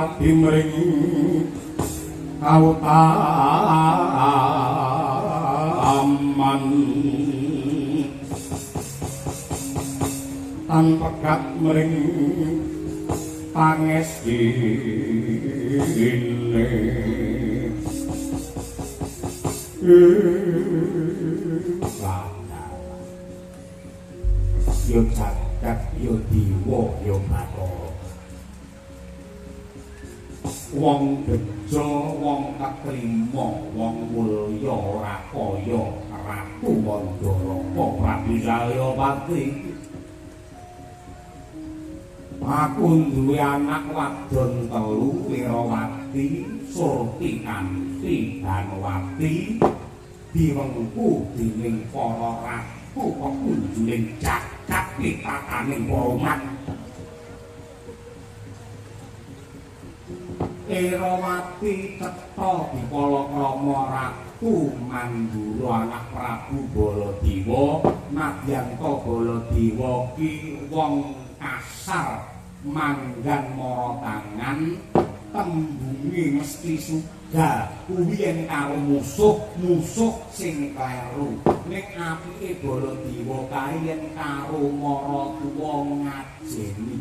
Pengabdi mring kautaman tan pegat mring pangestine. Yo jagat yo dewa yo Bathara, wong bejo wong ketrima wong mulya ora kaya Ratu Mandaraka Prabu Salyapati. Aku duwe anak wadon telu, Wirawati, Surti Kanthi, Danowati, diwengku dening para ratu pekunjuling jagat pitataning para umat. Wirawati cetha dipalakrama Ratu Mandura anak Prabu Baladewa. Nadyan ta Baladewa ki wong kasar manggan mara tangan, tembunge mesti suga kuwi yen karo musuh, musuh sing kleru. Ning apike Baladewa kae yen karo maratuwa ngajeni.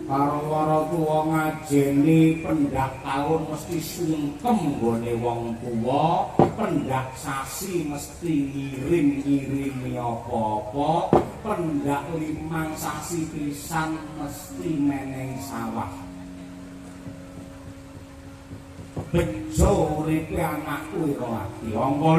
Karo maratuwa ngajeni pendak taun mesti sungkem nggone wong tuwa, pendak sasi mesti ngirim-ngirimi apa-apa, pendak 5 sasi pisan mesti menehi sawah. Bejo uripe anakku Wirawati. Angka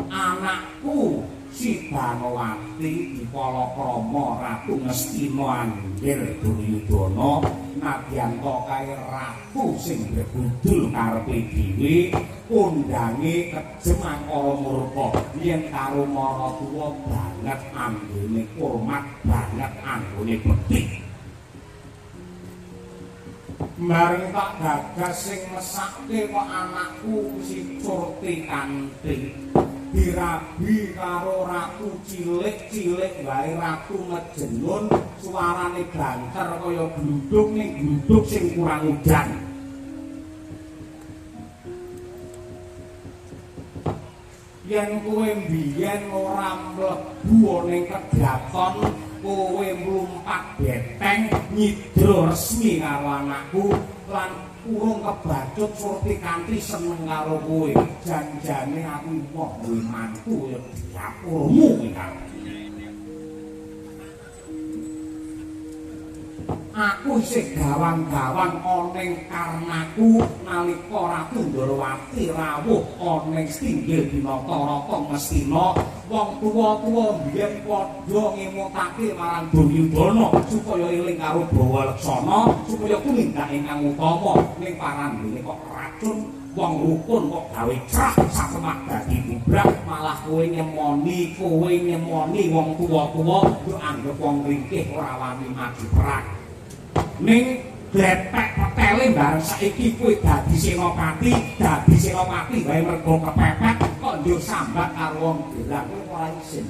2, anakku si Danowati dipalakrama Ratu Ngastina Anggir Duryudana. Nadyan ta kae ratu sing mbrebudul karepe dhewe, kondange kejem angkara murka. Yen karo maratuwa banget anggone hormat, banget anggone bekti. Bareng tak gagas sing mesake kok anakku si Surti Kanthi dirabi karo ratu cilik-cilik wae, ratu ngejenun, suarane banter kaya gluduk ning gluduk sing kurang udan. Yen kowe mbiyen ora mlebu ning kedaton, kowe mlumpat beteng nyidra resmi karo anakku lan urung kebacut Surti Kanthi seneng karo kowe. Janjane aku emoh duwe mantu ya dapurmu kuwi karo. Aku isih gawang-gawang ana karnaku nalika Ratu Ndorowati rawuh ana Stinggil Dinata Rata Ngastina. Wong tuwa-tuwa mbiyen padha ngemutake marang Duryudana supaya eling karo Bawa Leksana, supaya tumindak ingkang utama. Ning parandene kok racun wong rukun kok gawe crah sasemak dadi bubrak, malah kowe nyemoni, kowe nyemoni wong tuwa-tuwa yo anggep wong ringkih ora wani maju perang. Ning glepek petele bareng saiki kowe dadi senopati, dadi senopati wae mergo kepepet kok ndur sambat karo wong gerang, kowe ora isin.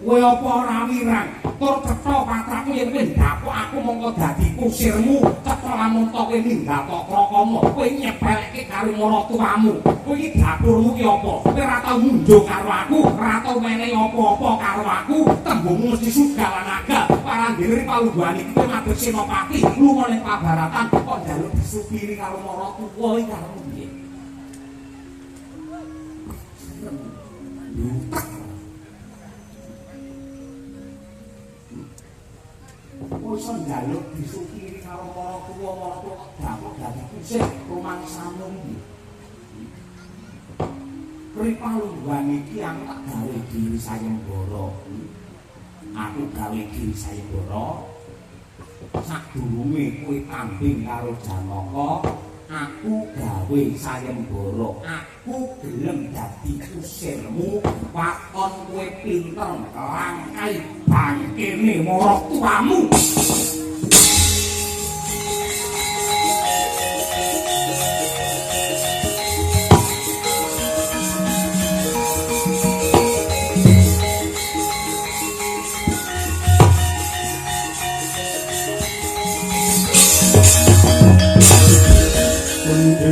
Kowe apa ora wirang? Tur cetha patraku yen kowe ndapuk aku mongko dadi kusirmu, cetha lamun ta kowe ninggal Krakama, kowe nyepeleke karo maratuwamu. Kowe iki dapurmu ki apa? Kowe ora tau munjuk karo aku, ora tau menehi apa-apa karo aku, tembungmu mesti sugal lan agal. Parandene palungguhan iki kowe madhep senopati, lunga ning pabaratan kok njaluk disupiri karo maratuwa iki karo piye? Kowe iso njaluk disupiri karo maratuwa, maratuwa kok dapuk dadi kusir rumangsamu piye? Kripalungguhan iki aku tak gawe diri sayembara. Aku gawe diri sayembara sadurunge kowe tanding karo Janaka, aku gawe sayembara. Aku gelem dadi kusirmu, waton kowe pinter nglangkai bangkene maratuwamu.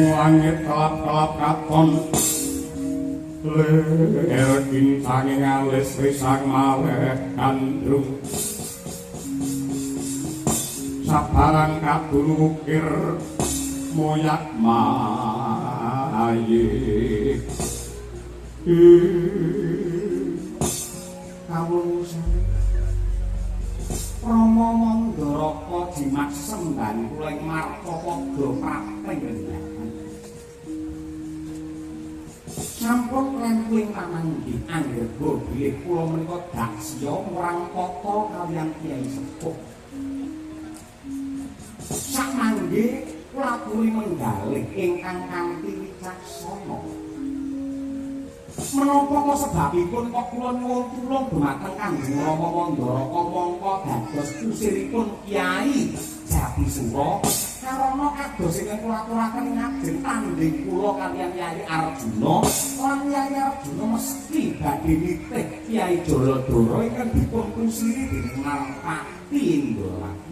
Ing langit kelap-kelap katon lir kincange alis risang maleh gandrung sabarang kadulu ukir moyak maye. Kawula Rama Mandaraka jimat semban kula ing martapada prapting rendahan. Sampun lempling pamanggih anggerba bilih kula menika daksya murang tata kaliyan Kyai Sepuh. Sakmangke kula aturi menggalih ingkang kanthi wicaksana. Menapa kok sebabipun kok kula nyuwun tulung dumateng Kanjeng Rama Mandaraka mongko dados kusiripun Kyai Jatisura karana kados ingkang kula aturaken ing ajeng tandhing kula kaliyan Kyai Arjuna lan Kyai Arjuna mesti badhe nitih Kyai Jaladara ingkang dipun kusiri dening Narpati Indrawati.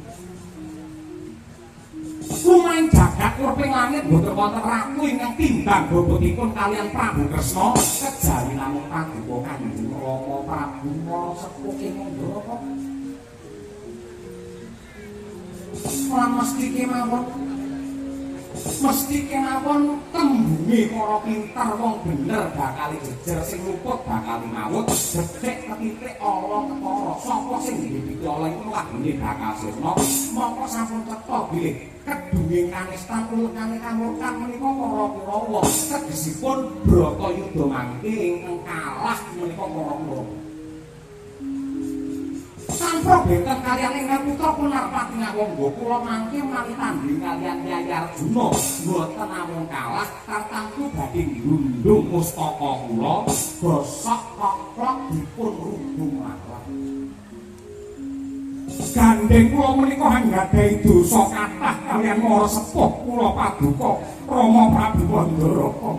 Lumayan jagat urping langit mboten wonten ratu ingkang timbang bobotipun kaliyan Prabu Kresna kejawi namung paduka Kanjeng Rama Prabu Mara Sepuh ing Mandaraka. Lan mesti kemawon tembunge para pinter wong bener bakal jejer sing luput bakal mawut becik ketitik ala ketara sapa sing ndhidhik ala iku lagune bakal sirna mongko sampun cetha bilih kedunging kanistan ulekane kamurkan menika para Kurawa tegesipun Bratayuda mangke ingkang kalah menika para Kurawa. Sampun benten kaliyan ingkang putra Punarpati Ngawangga kula mangke menawi tandhing kaliyan Kyai Arjuna mboten namung kalah tartamtu badhe nglundung mustaka kula bosok koklok dipun rubung marang. Gandeng kula menika anggadhahi dosa kathah kaliyan mara sepuh kula paduka Rama Prabu Mandaraka.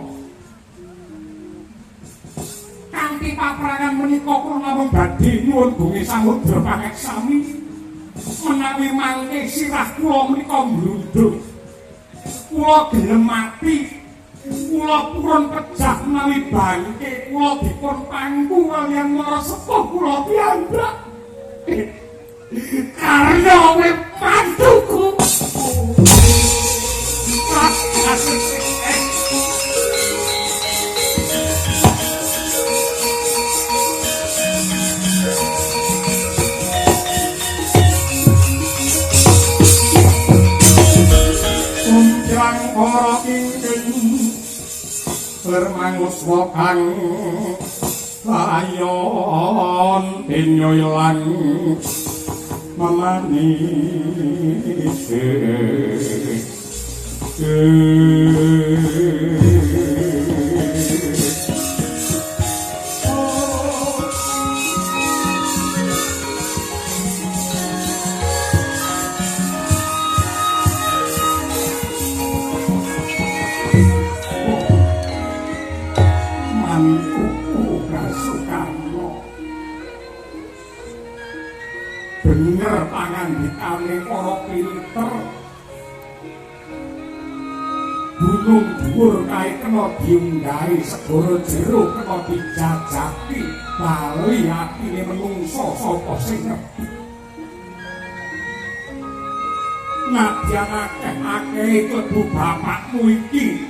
Kanthi paprangan menika kula namung badhe nyuwun gunge samudra pangeksami menawi mangke sirah kula menika mblundung. Kula gelem mati, kula purun pejah menawi bangke kula dipun pangku kaliyan mara sepuh kula piyambak. Karya kowe mantuku. Kumprang para kingking lir manguswa kang layon denyo ilang mamanise. Mantuku Kasukarno bener pangandikane para pinter gunung dhuwur kae kena diunggahi segara jero kena dijajaki bali atine menungsa sapa sing ngerti nadyan akeh-akeh klebu bapakmu iki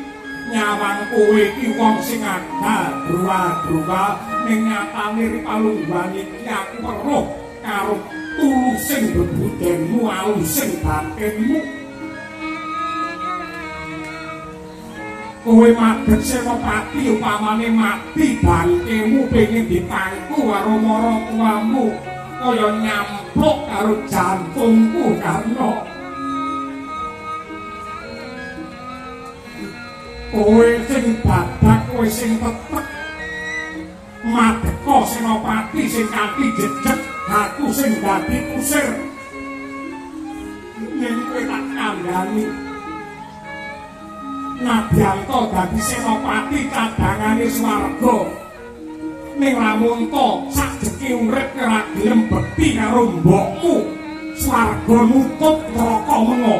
nyawang kowe iki wong sing adal druwa-druwa ning nyatane ripalungguhan iki aku weruh karo tulusing bebudenmu alusing batinmu. Kowe madhep senopati upamane mati bangkemu pengin dipangku karo maratuwamu kaya nyampluk karo jantungku Karna. Kowe sing badak kowe sing tetek madheka senopati sing kanthi jejeg aku sing dadi kusir yen kowe tak kandhani nadyanto dadi senopati cadhangane swarga ning lamun to sajeke urip ora gelem bekti karo mbokmu swarga nutup neraka menga.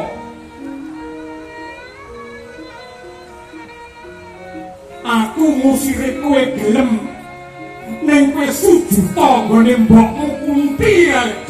Aku ngusire kowe gelem. Ning kowe sujuta nggone mbokmu Kunti ae.